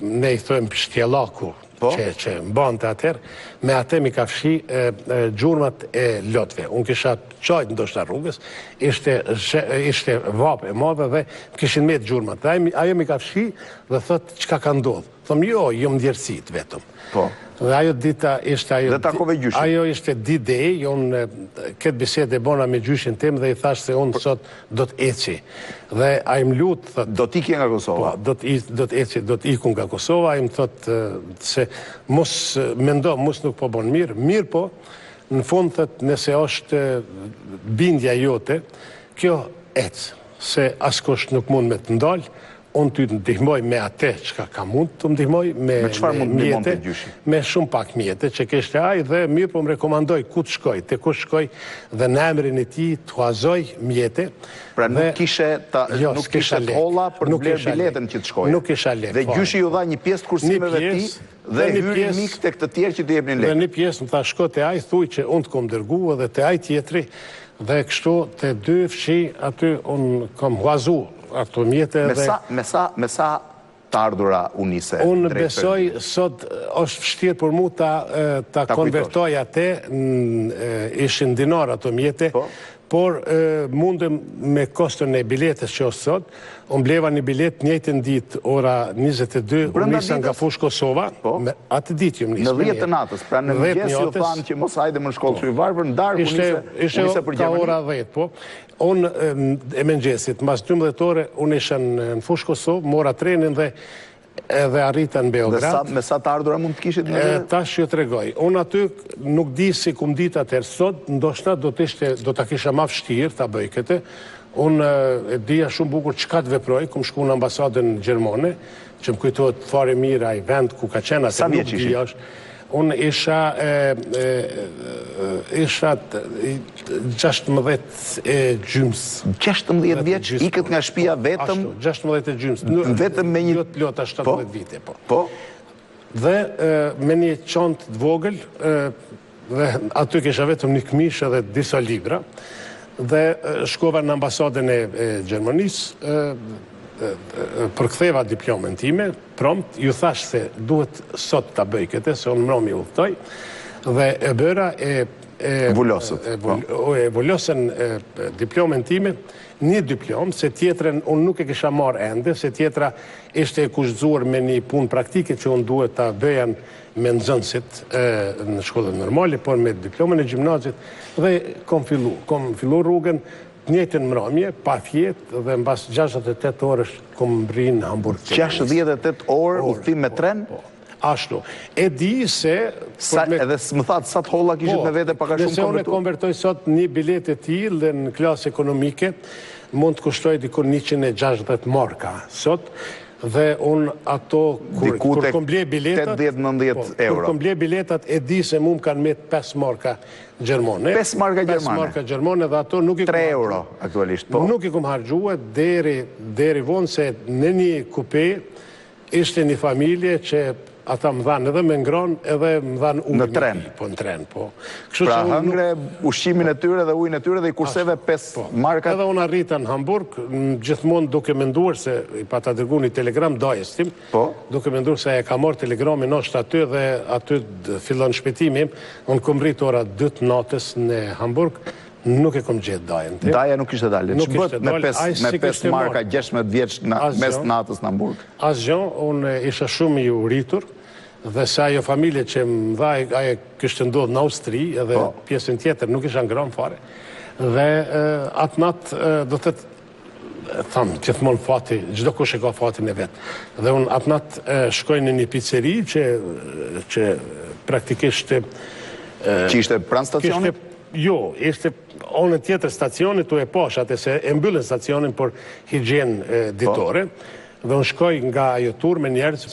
Ne i thojmë pshtjellaku po? që, që mbante atëherë, me atë m'i ka fshi gjurmat e lotëve. Unë kisha qajt ndoshta rrugës, ishte, ishte vapë e madhe dhe më kishin met gjurmat. Dhe ajo m'i ka fshi dhe thot çka ka ndodhë. Thom jo, jom djersit vetëm. Po. Dhe ajo dita ishte ajo... Dhe takove gjyshin? Ajo ishte D-Day, unë këtë bisedë e bona me gjyshin tim dhe i thash se unë sot do të eci. Dhe ai më lut, thot... Do të ikje nga Kosova? Po, do të, do të eci, do të iku nga Kosova, ai më thot se mos mendo, mos nuk po bon mirë, mirë po, në fund thot, nëse është bindja jote, kjo ec, se askush nuk mund me të ndalë, Unë ty të ndihmoj me atë çka kam mund të ndihmoj, me, me çfarë mund të ndihmonte gjyshi? Me shumë pak mjete që kishte ai dhe mirë po më rekomandoi ku të shkoj, te kush shkoj dhe në emrin e tij të huazoj mjete. Pra nuk kishe ta, jo, nuk kishe të holla për të blerë biletën që të shkoje. Nuk kisha lekë. Dhe gjyshi ju dha një pjesë të kursimeve të tij dhe hyri mik tek të tjerë që të jepnin lekë. Dhe një pjesë më tha shko te ai thuj që unë të kom dërgu edhe te ai tjetri dhe kështu te dy fshi aty unë kam huazu ato mjete dhe... Me sa, me sa të ardhura u nise Unë besoj sot është vështirë për mu ta, ta konvertoj atë, ishin dinar ato mjete, po. por mundem me koston e biletës që është sot, unë bleva një biletë njëjtën ditë, ora 22, u nisa nga Fushë Kosova, po. me atë ditë jom nisë. Në 10 të natës, pra në mëngjes ju thanë që mos hajde më në shkollë po. i varfër, në darkë u nise, u nise për Gjermani. Ishte ora 10, po. Unë e mëngjesit, mas 12 ore, unë isha në Fushë Kosovë, mora trenin dhe edhe arrita në Beograd. Dhe sa, me sa të ardhura mund të kishit në... Tash ju tregoj. Unë aty nuk di si kum ditë atëherë sot, ndoshta do të ishte, do ta kisha ma vështirë ta bëj këtë. Unë e dija shumë bukur çka të veproj, kum shku në ambasadën gjermane, që më kujtohet fare mirë ai vend ku ka qenë atë nuk di është. Unë isha isha 16 e gjymës. 16 vjeç ikët nga shtëpia vetëm? Ashtu, 16 e gjymës. Vetëm me një jo të plota 17 po? vite, po. Po. Dhe me një çantë të vogël dhe aty kisha vetëm një këmishë dhe disa libra dhe shkova në ambasadën e Gjermanisë, përktheva diplomën time, prompt, ju thash se duhet sot ta bëj këtë, se unë mrami udhëtoj, dhe e bëra e e vulosët, e, po. e vulosën diplomën time, një diplomë, se tjetrën unë nuk e kisha marrë ende, se tjetra ishte e kushtëzuar me një punë praktike që unë duhet ta bëja me nxënësit në shkollën normale, por me diplomën e gjimnazit dhe kom fillu, kom fillu rrugën të njëjtën mramje, pa fjet dhe mbas 68 orësh kom mbrri në Hamburg. 68 orë udhëtim me tren? Po, ashtu. E di se... Sa, edhe më thatë, sa të holla kishit po, me vete pak a shumë konvertu? Nëse unë e konvertoj sot një biletë e tillë në klasë ekonomike, mund të kushtojë diku 160 marka sot, dhe unë ato kur, kur kom ble biletat 80-90 po, euro. Kur kom ble biletat e di se mu më kanë met 5 marka gjermane. 5 marka gjermane. 5 marka gjermane dhe ato nuk i 3 euro aktualisht, po. Nuk i kom harxhue deri deri vonë se në një kupe ishte një familje që ata më dhanë edhe me ngronë edhe më dhanë ujë. Në tren. Po në tren, po. Kështu pra që hëngre ushqimin e tyre dhe ujin e tyre dhe i kurseve 5 po. marka. Edhe unë arrita në Hamburg, gjithmonë duke menduar se i pata dërgu një telegram dajës tim, Po. Duke menduar se e ka marrë telegramin është aty dhe aty fillon shpëtimi im. Unë kom mrrit ora 2 të natës në Hamburg, nuk e kom gjetë dajën tim. Daja nuk kishte dalë. Nuk kishte dalë. Me 5 me 5 marka 16 vjeç në mes natës në Hamburg. Asgjë, unë isha shumë i uritur dhe se ajo familje që më dha, ajo kishte ndodhur në Austri edhe po. pjesën tjetër nuk isha ngronë fare. Dhe atë natë do të thotë Tham, gjithmonë fati, çdokush e ka fatin e vet. Dhe unë atë natë shkoj në një piceri që, që praktikisht... Që ishte pranë stacionit? Kishte, jo, ishte anën tjetër stacionit, tu e pash atë se e mbyllën stacionin për higjenë ditore. Po. Dhe unë shkoj nga ajo turmë njerëz.